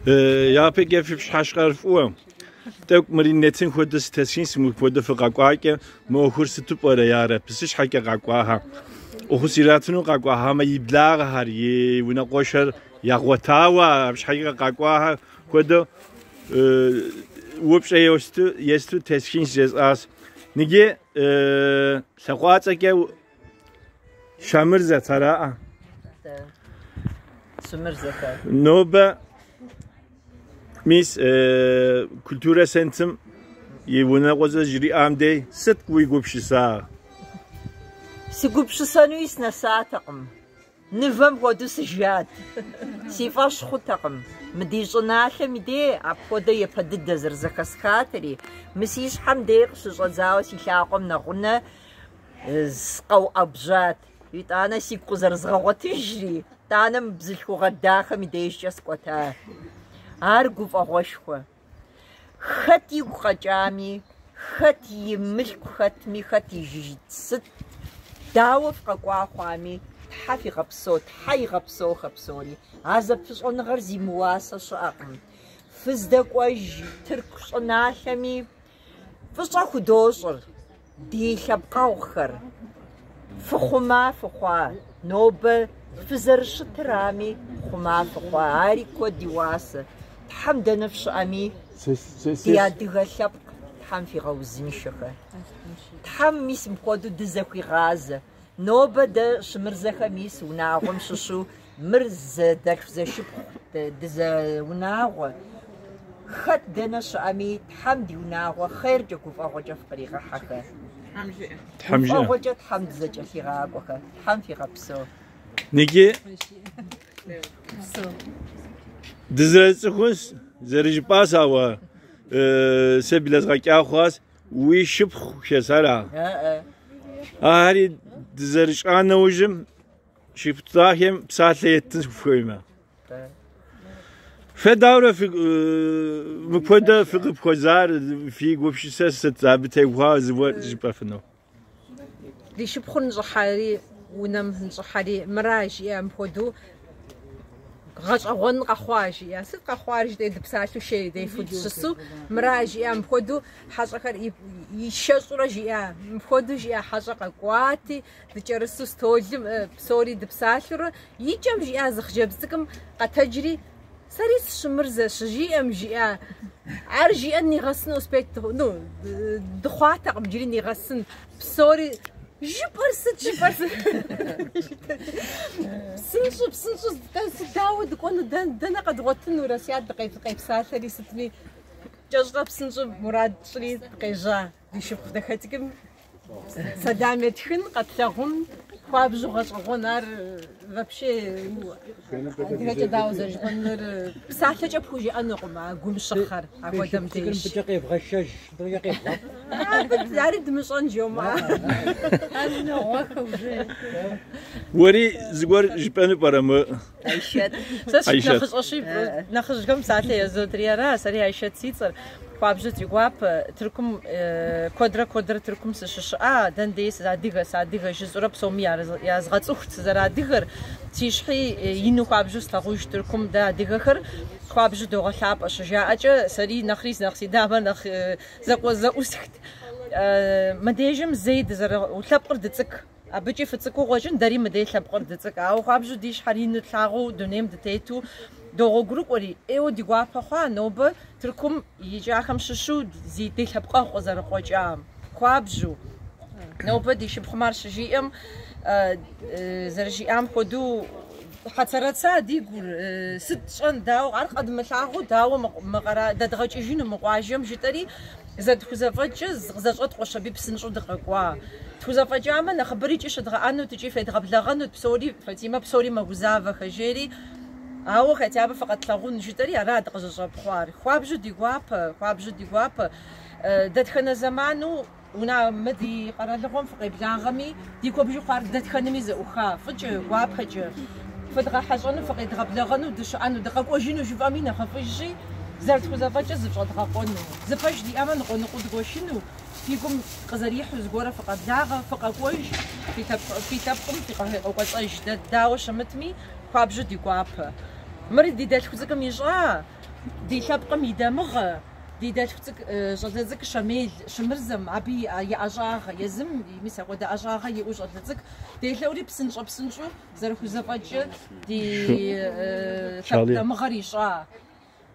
Япэкӏэ фи пщыхьэщхьэр фӏыуэ. Тӏэкӏу мыри нэтын хуэдэ сытесхынщ, мыпхуэдэ фыкъэкӏуакӏэ, мы ӏуэхур сыту пӏэрэ ярэби, сыт щхьэкӏэ къэкӏуаха? ӏуэхус иратыну къэкӏуахамэ, и благъэхэр, и унэкъуэшхэр ягъуэтауэ, абы щхьэкӏэ къэкӏуаха хуэдэу упщӏэ есту тесхынщ жесӏащ. Ныджы лъакъуацӏэкӏэ Щамырзэт, араӏэ? Щымырзэхэ. Нобэ мис культурэ центрым и унэкъуэцӏэ жриӏам дей сыт уи гупсыса? Сыгупсысэнуи сынэсатэкъым. Нывэм хуэдэу сыжат. Си фӏэщ хъутэкъым. Мы ди щӏыналъэм и дей апхуэдэ япэ дыдэ зэрызэхэсхатри, мы си щхьэм дей къыщыщӏэдзауэ си лъакъуэм нэгъунэ Сыкъэуӏэбжьат. Итӏанэ сигу къызэрызгъэгъуэтыжри, итӏанэ мы бзылъхугъэ дахэм и дежкӏэ сыкӏуэта. Ар гуфӏэгъуэшхуэ. Хэт игу къэкӏами, хэт и мылъку хэтми, хэт и сыт, дауэ фыкъэкӏуа хъуами, Тхьэ фигъэпсэу, Тхьэ игъэпсэухэ псори. А зэпыщӏэныгъэр зимыуасэ щыӏэкъым. Фыздэкӏуэж Тырку щӏыналъэми Фӏыщӏэ худощӏыр, ди лъэпкъэгъухэр, фыхъума фыхъуа, нобэ фызэрыщытырами хъума фыхъуа, ари куэд и уасэ. Тхьэм дэнэ фщыӏэми, ди адыгэ лъэпкъ Тхьэм фигъэузыншэхэ. Тхьэм мис мыпхуэдэу дызэхуигъазэ. Нобэ дэ Щымырзэхэм ис унагъуэм щыщу Мыр зэдэлъху-зэшыпхъу дызэунагъуэ. Хэт дэнэ щыӏэми, Тхьэм ди унагъуэ хъеркӏэ гуфӏэгъуэкӏэ фыкъригъэхьэхэ. Тхьэм жиӏэ. Гуфӏэгъуэкӏэ Тхьэм дызэкӏэлъигъакӏуэхэ. Тхьэм фигъэпсэу. Ныджы дызэрыцӏыхунщ, зэрыжыпӏащ, ауэ сэ блэзгъэкӏа хъуащ, уи шыпхъухэщ ара? Ари дызэрыщӏа нэужьым Шыпхъу дахэм псалъэ еттын сыхуеймэ. Фэ дауэрэ мыпхуэдэ фыкъыпхуэзар, фи гупсысэ сыт абы теухуауэ зыгуэр жыпӏэфыну? Ди шыпхъур ныщӏыхьэри, унэм ныщӏыхьэри, мыра жиӏэ мыпхуэдэу гъэщӏэгъуэн къэхъуа жиӏэ. Сыт къэхъуар жытӏэри дыпсалъэу шей дефэу дыщысу, мыра жиӏэ мыпхуэдэу хьэщӏэхэр ишэщӏурэ жиӏа, мыпхуэдэу жиӏа хьэщӏэ къэкӏуати, Дыкӏэрысу столым псори дыпсалъэурэ, икӏэм жиӏа зы хъыджэбз цӏыкӏум къэтэджри, Сэри сыщымырзэ щыжиӏэм, жиӏа, ар жиӏэн нигъэсын успеть, ну, дыхъуатэкъым иджыри нигъэсын, псори жыпӏэр сыт, жыпӏэр сыт? Псынщӏэу, псынщӏэу, дэ сыт дауэ дыкӏуэну, дэнэ къэдгъуэтыну, Расьят дыкъепсалъэри сытми, кӏэщӏрэ псынщӏэу мурад тщӏыри дыкъежьа ди шыпхъу дахэ цӏыкӏум. Сэлам етхын, къэтлъагъун, хуабжьу гъэщӏэгъуэн ар вообще адыгэкӏэ дауэ зэрыжыпӏэнур псалъэкӏэ пхужыӏэнукъым а гум щыхъэр апхуэдэм деж. Мыбыкӏэ къевгъэшэж, мыбыкӏэ къевгъэфӏ. Ари дымыщӏэн жомыӏэ. Уэри зыгуэр жыпӏэну пӏэрэ мы Айшэт. Сэ сынэхъыщӏэщи, нэхъыжьхэм псалъэ езотри ара, сэри Айшэт си цӏэр. Хуабжьу си гуапэ, Тыркум куэдрэ куэдрэ Тыркум сыщыщыӏа, дэн дей сыадыгэ, сыадыгэ жысӏэурэ псоми язгъэцӏыхут сызэрыадыгэр. Си щхьи ину хуабжьу слъагъуж Тыркум дэ адыгэхэр хуабжьу догъэлъапӏэ щыжаӏэкӏэ, сэри нэхъри нэхъ си дамэр нэхъ зэӏусхт. Мыдежым зэи дызэры лъэпкъыр дыцӏык. Абыкӏи фыцӏыкӏуу къыщӏэкӏын, дэри мыдей лъэпкъыр дыцӏык. Ауэ хуабжьу ди щхьэр ину тлъагъуу дунейм дытету догъуэгурыкӏуэри, ӏейуэ ди гуапэ хъуа нобэ Тыркум икӏахэм щыщу зи ди лъэпкъэгъу къызэрыкъуэкӏам. Хуабжьу. Нобэ ди шыпхъум ар щыжиӏэм, зэрыжиӏам хуэдэу хьэцэрэца ди гур, сыт тщӏэн, дауэ, ар къэдмылъагъуу дауэ мы къэра дэдгъэкӏыжыну мы къуажэм жытӏэри, зэрытхузэфӏэкӏкӏэ зыкъызэщӏэткъуэщ аби псынщӏэу дыкъэкӏуа. Тхузэфӏэкӏамэ, нэхъыбэр икӏи щыдгъэӏэнут, икӏи федгъэблэгъэнут псори, Фатимэ псори мэгузавэхэ, жери, ауэ хотя бы фыкъэтлъагъун жытӏэри ара дыкъыщӏыщӏэпхъуар. Хуабжьу ди гуапэ, хуабжьу ди гуапэ. Дэтхэнэ зэману уна мы ди къэралыгъуэм фыкъеблагъэми, ди куэбжэу хъуар дэтхэнэми зэӏуха, фӏыкӏэ, гуапэкӏэ. Фыдгъэхьэщӏэну, фыкъедгъэблэгъэну, дыщыӏэну, дыкъэкӏуэжыну жыфӏэми нэхъыфӏыжщи, зэрытхузэфӏэкӏэ зыщӏэдгъэкъуэну. Зы пэш диӏэмэ, ныкъуэ-ныкъуэу дгуэшыну. Фи гум къызэрихьу зыгуэрэ фыкъэблагъэ, фыкъэкӏуэж, фи лъэпкъым фыкъекӏуэлӏэж. Дэ дауэ щымытми, Хуабжьу ди гуапэ. Мыр ди дэлъху цӏыкӏум ищӏа, ди лъэпкъым и дамыгъэ, ди дэлъху цӏыкӏу щӏалэ цӏыкӏу Щамел Щымырзэм абы и ӏэщӏагъэ, езым мис апхуэдэ ӏэщӏагъэ иӏэу щӏалэ цӏыкӏу делъэӏури псынщӏэ-псынщӏэу зэрыхузэфӏэкӏкӏэ ди лъэпкъ дамыгъэр ищӏа.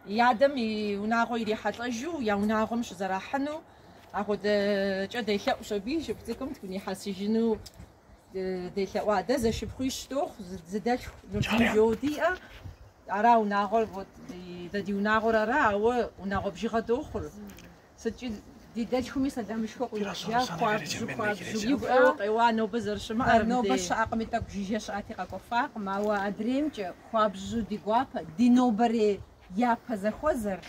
И адэм и унагъуэ ирихьэлӏэжу, я унагъуэм щызэрахьэну, апхуэдэкӏэ делъэӏущ аби, шыпхъу цӏыкӏум тхунихьэсыжыну делъэӏуа. Дэ зэшыпхъуищ дохъу, зы дэлъху Нурдин жоуэ диӏэ. Ара унагъуэр, вот дэ ди унагъуэр ара, ауэ унагъуэ бжыгъэ дохъур. Сыткӏи ди дэлъхуми сэламышхуэ къуихыжа, хуабжьу, хуабжьу игу ӏейуэ къеуа нобэ зэрыщымыӏэр Нобэ мыбдей. щыӏэкъыми, тӏэкӏу жыжьэ щыӏэти къэкӏуэфакъым, ауэ адреймкӏэ хуабжьу ди гуапэ, ди нобэрей япэ зэхуэзэр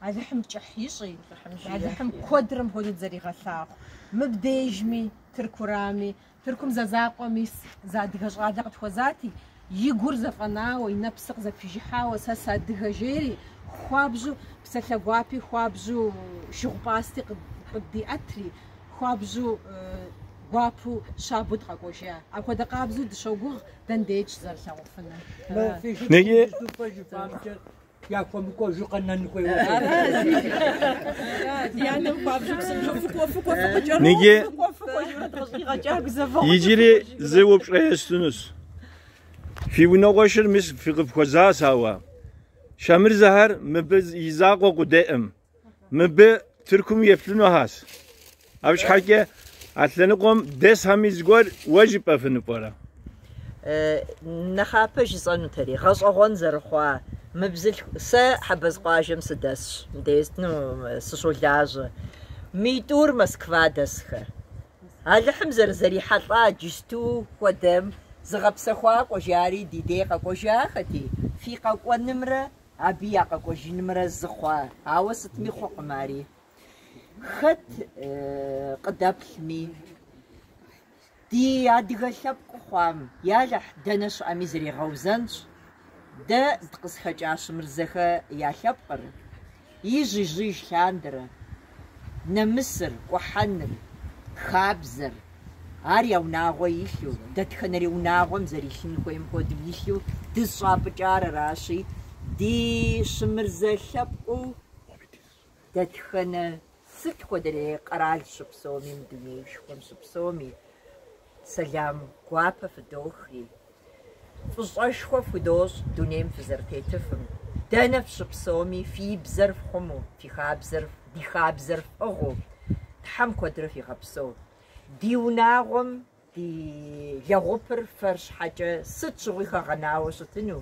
Алыхьым кӏыхь ищӏи, Алыхьым куэдрэ мыпхуэдэу дызэригъэлъагъу. Мыбдежми, Тыркурами, Тыркум зэ закъуэ мис зы адыгэ щӏалэ къытхуэзати, и гур зэфӏэнауэ, и нэпсыр къызэпижыхьауэ, сэ сыадыгэ жери, хуабжьу псалъэ гуапи, хуабжьу шыгъупӏасти къыддиӏэтри, хуабжьу гуапу щабэу дыкъэкӏуэжа. Апхуэдэ къабзэу дыщогугъ дэндеч зэрылъагъуфыну. Мы фи шыпхъум фэ жыфӏамкӏэ яхуэмыкӏуэжу къэнэн хуейуэ. Ди анэм хуабжьу псынщӏэу фыкӏуэ, фыкӏуэ, фыкъыкӏэрыху, Ниги фыкӏуэ, фыкӏуэ, жиӏэурэ дыкъыщӏигъэкӏа гузэвэгъуэкӏэ иджыри фыкӏуэ, зы упщӏэ естынущ. Фи унэкъуэшыр мис фыкъыфхуэзащ, ауэ Щамырзэхэр мыбы и закъуэ къудейкъым. Мыбы Тыркум еплъынухьэщ. Абы щхьэкӏэ а лъэныкъуэм дэсхэми зыгуэр уэ жыпӏэфыну пӏэрэ? Нэхъапэ жысӏэнутэри, гъэщӏэгъуэн зэрыхъуа мы бзылъху... Сэ Хьэбэз къуажэм сыдэсщ, мыбдеж, ну, сыщолажьэ. Митӏур Москва дэсхэ. Алыхьым зэрызэрихьэлӏа джысту хуэдэм зыгъэпсэхуакӏуэ жари ди дей къэкӏуэжахэти, фи къэкӏуэнымрэ абы я къэкӏуэжынымрэ зы хъуа, ауэ сытми хъукъым ари. Хэт къыдэплъми, ди адыгэ лъэпкъыу хъуам, Ялыхь, дэнэ щыӏэми зригъэузэнщ. Дэ дыкъызыхэкӏа Щымырзэхэ я лъэпкъыр, ижь-ижьыж лъандэрэ, нэмысыр, кӏухьэныр, хабзэр, ар я унагъуэ илъу, дэтхэнэри унагъуэм зэрилъын хуейм хуэдэу илъу дызыщӏапӏыкӏар аращи, ди Щымырзэ лъэпкъыу дэтхэнэ сыт хуэдэрей къэрал щыпсэуми, мы дунеишхуэм щыпсэуми, сэлам гуапэ фыдохри, фӏыщӏэшхуэ фхудощӏ дунейм фызэрытетыфым. Дэнэ фыщыпсэуми, фи бзэр фхъумэу, фи хабзэр, ди хабзэр фӏыгъыу, Тхьэм куэдрэ фигъэпсэу. Ди унагъуэм ди лэгъупыр фэр щхьэкӏэ сыт щыгъуи хэгъэнауэ щытыну,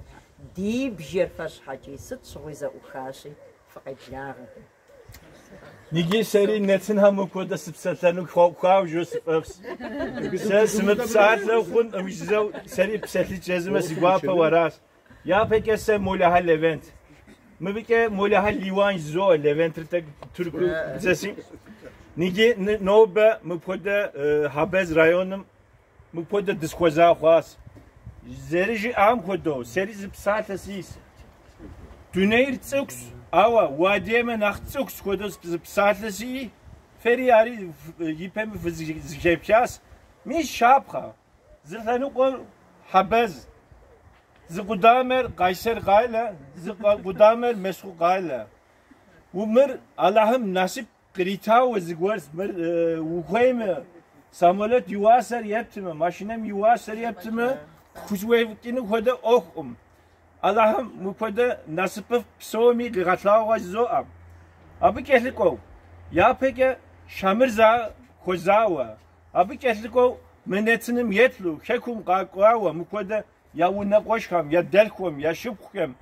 ди бжэр фэр щхьэкӏи сыт щыгъуи зэӏухащи, фыкъеблагъэхэ. Ниги сэри нэтынхэм мыпхуэдэ сыпсэлъэну хуабжьу сыфӏэфӏщ. Сэ сымыпсалъэу хъункъым жызэу сэри псэлъыкӏ езымэ си гуапэу аращ. Япэкӏэ сэ Молэхьэ Левент. Мыбыкӏэ Молэхьэ Лиуан жызоӏэ, Левентыр тӏэкӏу тырку бзэси. Ниги нобэ мыпхуэдэ Хьэбэз районым мыпхуэдэ дысхуэза хъуащ. Зэрыжиӏам хуэдэу, сэри зы псалъэ сис. Дунейр цӏыкӏущ, ауэ уадемэ нэхъ цӏыкӏущ хуэдэу зы псалъэ сиӏи, фэри ари ипэми фызэхефхащ. Мис щапхъэ, зы лъэныкъуэр Хьэбэз, зы къудамэр Къайсэр къалэ, зы къудамэр Мэзкуу къалэ. Мыр Алыхьым насып къритауэ зыгуэр мыр ухуеймэ, самолет и уасэр ептымэ, машинэм и уасэр ептымэ, пхузэфӏэкӏыну хуэдэ ӏуэхукъым. Алыхьым мыпхуэдэ насыпыфӏ псоми къигъэлъагъуэ жызоӏэ. Абы кӏэлъыкӏуэу, япэкӏэ Щамырзэ хуэзауэ, абы кӏэлъыкӏуэу мы нэтыным еплъу, хэкум къакӏуауэ мыпхуэдэ я унэкъуэшхэм, я дэлъхуэм, я шыпхъухэм,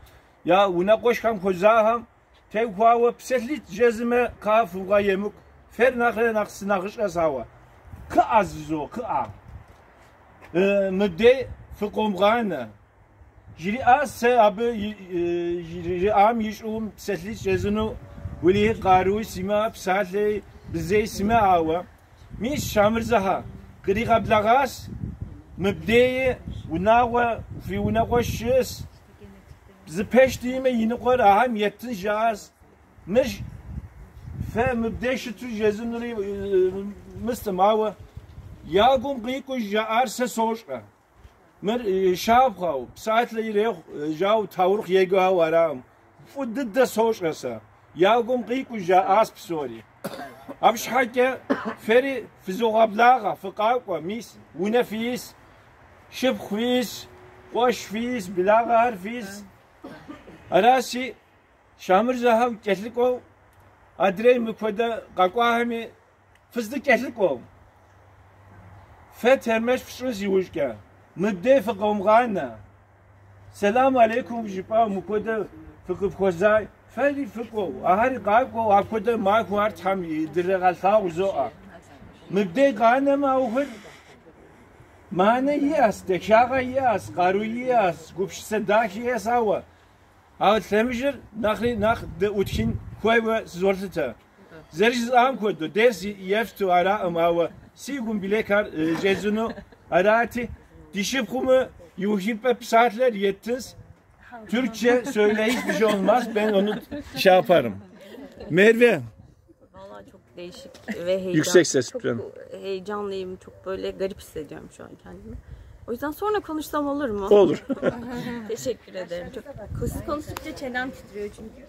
я унэкъуэшхэм хуэзахэм теухуауэ псалъитӏ жезымэ кхъа фывгъэемыкӏу. Фэр нэхърэ нэхъ сынэхъыщӏэс ауэ. Кхъыӏэ жызоӏэ, кхъыӏэ. Мыбдей фыкъомгъанэ. Жриӏащ сэ абы жриӏам и щӏыӏум псалъитӏ жезыну уэлэхьи къаруи симыӏэ, псалъэи бзэи симыӏэ, ауэ мис Щамырзэхэ къригъэблэгъащ, мыбдеи унагъуэ фи унэкъуэш щыӏэс, зы пэш диӏэмэ и ныкъуэр ахэм еттын жаӏащ. Мыщ фэ мыбдей щыту жезынури мыстым, ауэ я гум къикӏыу жаӏар сэ сощӏэ. Мыр щапхъэу, псалъэ ирехъу, жау таурыхъ еджауэ аракъым. Фӏы дыдэ сощӏэ сэ. Я гум къикӏыу жаӏащ псори. Абы щхьэкӏэ фэри фызогъэблагъэ, фыкъакӏуэ, мис, унэ фиис, шыпхъу фиис, къуэш фиис, благъэхэр фиис. Аращи, Щамырзэхэм кӏэлъыкӏуэу, адрей мыпхуэдэ къэкӏуахэми фыздыкӏэлъыкӏуэу. Фэ тэрмэш фщӏынщ иужькӏэ, мыбдей фыкъыумыгъанэ. Сэлам алейкум жыпӏау мыпхуэдэ фыкъыпхуэза, фэри фыкӏуэу, ахэри къакӏуэу, апхуэдэ махуэхэр Тхьэм дрегъэлъагъу жызоӏэ. Мыбдей къанэмэ аухэр мыхьэнэ иӏэщ, дахагъэ иӏэщ, къару иӏэщ, гупсысэ дахэ иӏэщ, ауэ а лъэмыжыр нэхъри нэхъ дыӏутхын хуейуэ сызолъытэ. Зэрыжысӏам хуэдэу, дерс ефту араӏым, ауэ си гум билетхэр жезыну арати, ди шыпхъумы иухыпӏэ псалъэр еттынщ. Türkçe söyle hiçbir şey olmaz. Ben onu şey yaparım. Merve. Vallahi çok değişik ve heyecan. Yüksek ses Çok lütfen. heyecanlıyım. Çok böyle garip hissediyorum şu an kendimi. O yüzden sonra konuşsam olur mu? Olur. Teşekkür ederim. Çok siz konuştukça çenem titriyor çünkü.